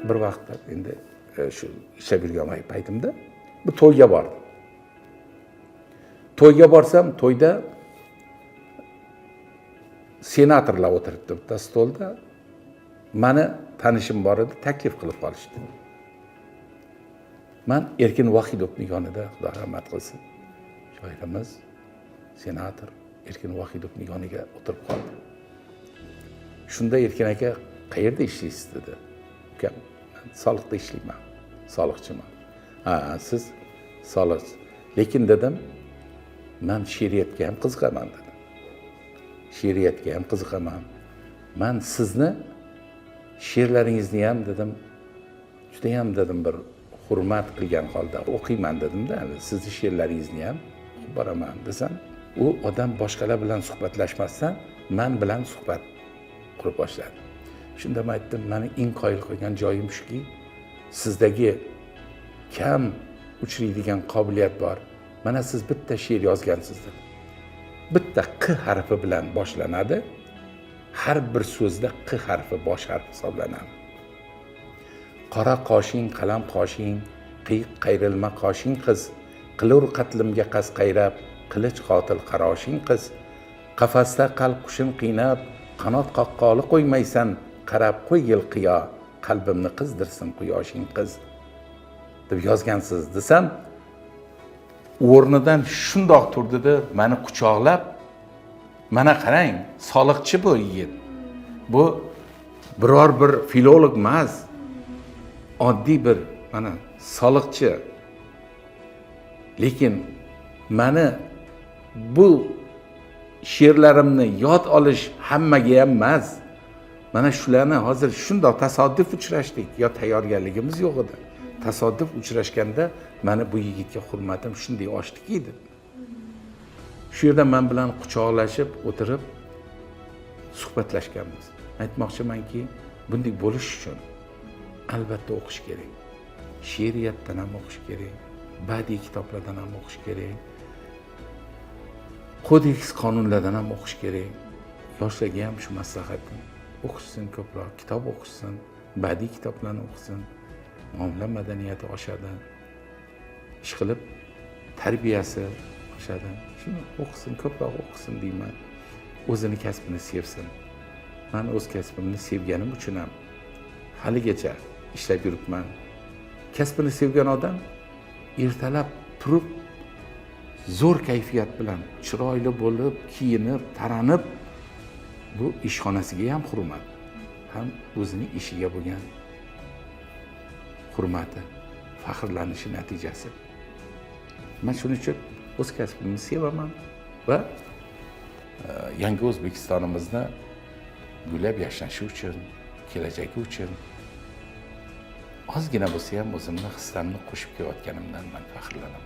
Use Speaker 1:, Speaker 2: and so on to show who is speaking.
Speaker 1: Bir vaqtda endi shu ishlab yurgan paytimda bir to'yga bordim. To'yga borsam, to'yda senatorlar o'tiribdi bitta stolda. Mani tanishim bor edi, taklif qilib qolishdi. Man Erkin Vohidovni yonida, Xudo rahmat qilsin, shoirimiz, senator Erkin Vohidovni yoniga o'tirib qoldim. Shunda Erkin aka: "Qayerda ishlaysiz?" dedi. "Ukam, man soliqda ishlayman, soliqchiman." "Ha, siz soliq, lekin, — dedim, — man she'riyatga ham qiziqaman", dedim. "She'riyatga ham qiziqaman. Man sizni she'rlaringizni ham, — dedim, — judayam, — dedim, — bir hurmat qilgan holda o'qiyman", dedimda. "Sizni she'rlaringizni ham o'qib boraman", desam, u odam boshqalar bilan suhbatlashmasdan man bilan suhbat qurib boshladi. Shunda man aytdim: "Mani eng qoyil qilgan joyim shuki, sizdagi kam uchraydigan qobiliyat bor. Mana siz bitta she'r yozgansiz", dedim. "Bitta q harfi bilan boshlanadi, har bir so'zda q harfi bosh harf hisoblanadi. Qora qoshing, qalam qoshing, qiyiq qayrilma qoshing qiz, qilur qatlimga qasd qayrab, qilich qotil qaroshing qiz. Qafasda qalb qushin qiynab, qanot qoqqoli qo'ymaysan, qarab qo'ygil qiyo, qalbimni qizdirsin quyoshing qiz, deb yozgansiz", desam, o'rnidan shundoq turdida, mani quchoqlab: "Mana qarang, soliqchi bu yigit, bu biror bir filolog emas, oddiy bir mana soliqchi, lekin mani bu she'rlarimni yod olish hammaga ham emas. Mana shularni hozir shundoq tasodif uchrashdik, yo tayyorgarligimiz yo'q edi. Tasodif uchrashganda mani bu yigitga hurmatim shunday oshdiki", deb shu yerda man bilan quchoqlashib o'tirib suhbatlashganmiz. Aytmoqchimanki, bunday bo'lish uchun albatta o'qish kerak. She'riyatdan ham o'qish kerak, badiiy kitoblardan ham o'qish kerak, kodeks qonunlardan ham o'qish kerak. Yoshlarga ham shu maslahatim: o'qishsin, ko'proq kitob o'qishsin, badiiy kitoblarni o'qisin, muomala madaniyati oshadi, ishqilib tarbiyasi oshadi. Shuni o'qisin, ko'proq o'qisin deyman. O'zini kasbini sevsin. Man o'z kasbimni sevganim uchun ham haligacha ishlab yuribman. Kasbini sevgan odam ertalab turib zo'r kayfiyat bilan, chiroyli bo'lib, kiyinib taranib, bu ishxonasiga ham hurmat, ham o'zini ishiga bo'lgan hurmati, faxrlanishi natijasi. Man shuning uchun o'z kasbimni sevaman va yangi O'zbekistonimizni gullab yashnashi uchun, kelajagi uchun ozgina bo'lsa ham o'zimni hissamni qo'shib kelayotganimdan man faxrlanaman.